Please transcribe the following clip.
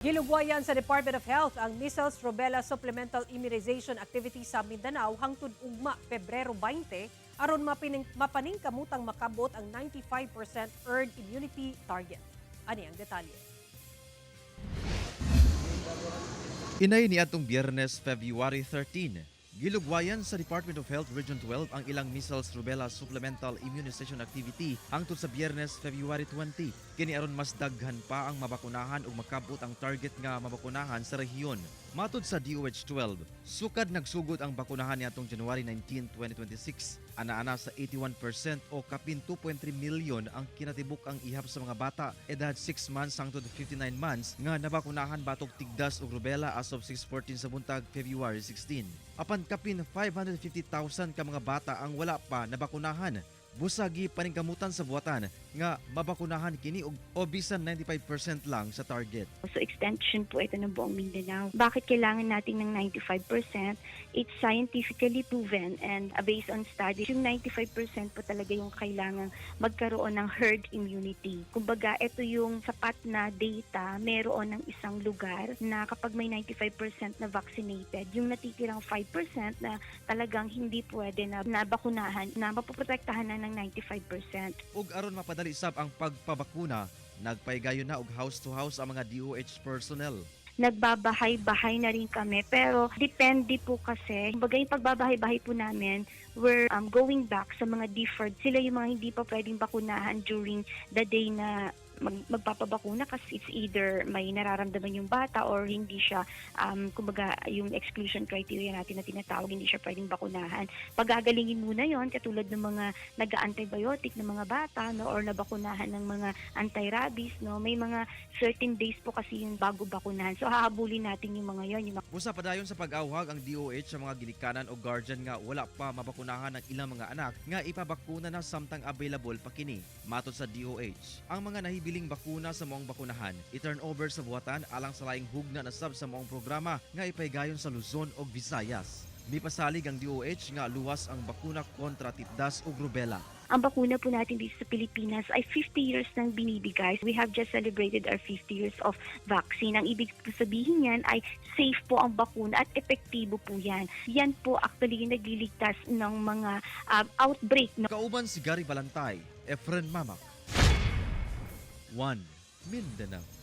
Gilugwayan sa Department of Health ang measles rubella supplemental immunization activity sa Mindanao hangtod ugma, Pebrero 20, aron mapaningkamutang makabot ang 95% herd immunity target. Ani ang detalye. Inay niadtong Biyernes, February 13, gilugwayan sa Department of Health Region 12 ang ilang measles rubella supplemental immunization activity hangtod sa Biyernes, February 20. Kini aron mas daghan pa ang mabakunahan ug makabot ang target nga mabakunahan sa rehiyon. Matud sa DOH 12, sukad nagsugod ang bakunahan niadtong January 19, 2026. Ana-ana sa 81% o kapin 2.3 million ang kinatibuk ang ihap sa mga bata edad 6 months hangtod 59 months nga nabakunahan batok tigdas ug rubella as of 6:14 sa buntag, February 16. Apan kapin 550,000 ka mga bata ang wala pa nabakunahan. Busa gipaningkamutan sa buhatan nga mabakunahan kini og o bisan 95% lang sa target. So extension po ito ng buong Mindanao. Bakit kailangan natin ng 95%? It's scientifically proven and based on studies, yung 95% po talaga yung kailangan magkaroon ng herd immunity. Kumbaga, ito yung sapat na data meron ng isang lugar na kapag may 95% na vaccinated, yung natitirang 5% na talagang hindi pwede na nabakunahan, na mapoprotektahan na ng 95%. Ug aron mapadali sab ang pagpabakuna, nagpaygayon na og house to house ang mga DOH personnel. Nagbabahay-bahay na rin kami. Pero depende po kasi. Kumbaga, yung pagbabahay-bahay po namin, we're going back sa mga deferred. Sila yung mga hindi pa pwedeng bakunahan during the day na magpapabakuna kasi it's either may nararamdaman yung bata or hindi siya, kumbaga, yung exclusion criteria natin na tinatawag, hindi siya pwedeng bakunahan. Pagagalingin muna yon, katulad ng mga nag-antibiotic ng mga bata, no, or nabakunahan ng mga anti-rabies, no, may mga certain days po kasi yung bago bakunahan. So hahabulin natin yung mga yon, yung Busa padayon sa pag-awhag ang DOH sa mga ginikanan o guardian nga wala pa mabakunahan ang ilang mga anak nga ipabakuna na samtang available pa kini. Matod sa DOH, ang mga nahibiling bakuna sa maong bakunahan i-turn over sa buhatan alang sa laing hugna na sab sa maong programa nga ipaygayon sa Luzon ug Visayas. Mipasalig ang DOH nga luwas ang bakuna kontra tigdas ug rubella. Ang bakuna po natin dito sa Pilipinas ay 50 years nang binibigay. We have just celebrated our 50 years of vaccine. Ang ibig po sabihin yan ay safe po ang bakuna at epektibo po yan. Yan po actually yung nagliligtas ng mga outbreak, no? Kauban si Gary Balantay, Efren Mamak. 1 Mindanao.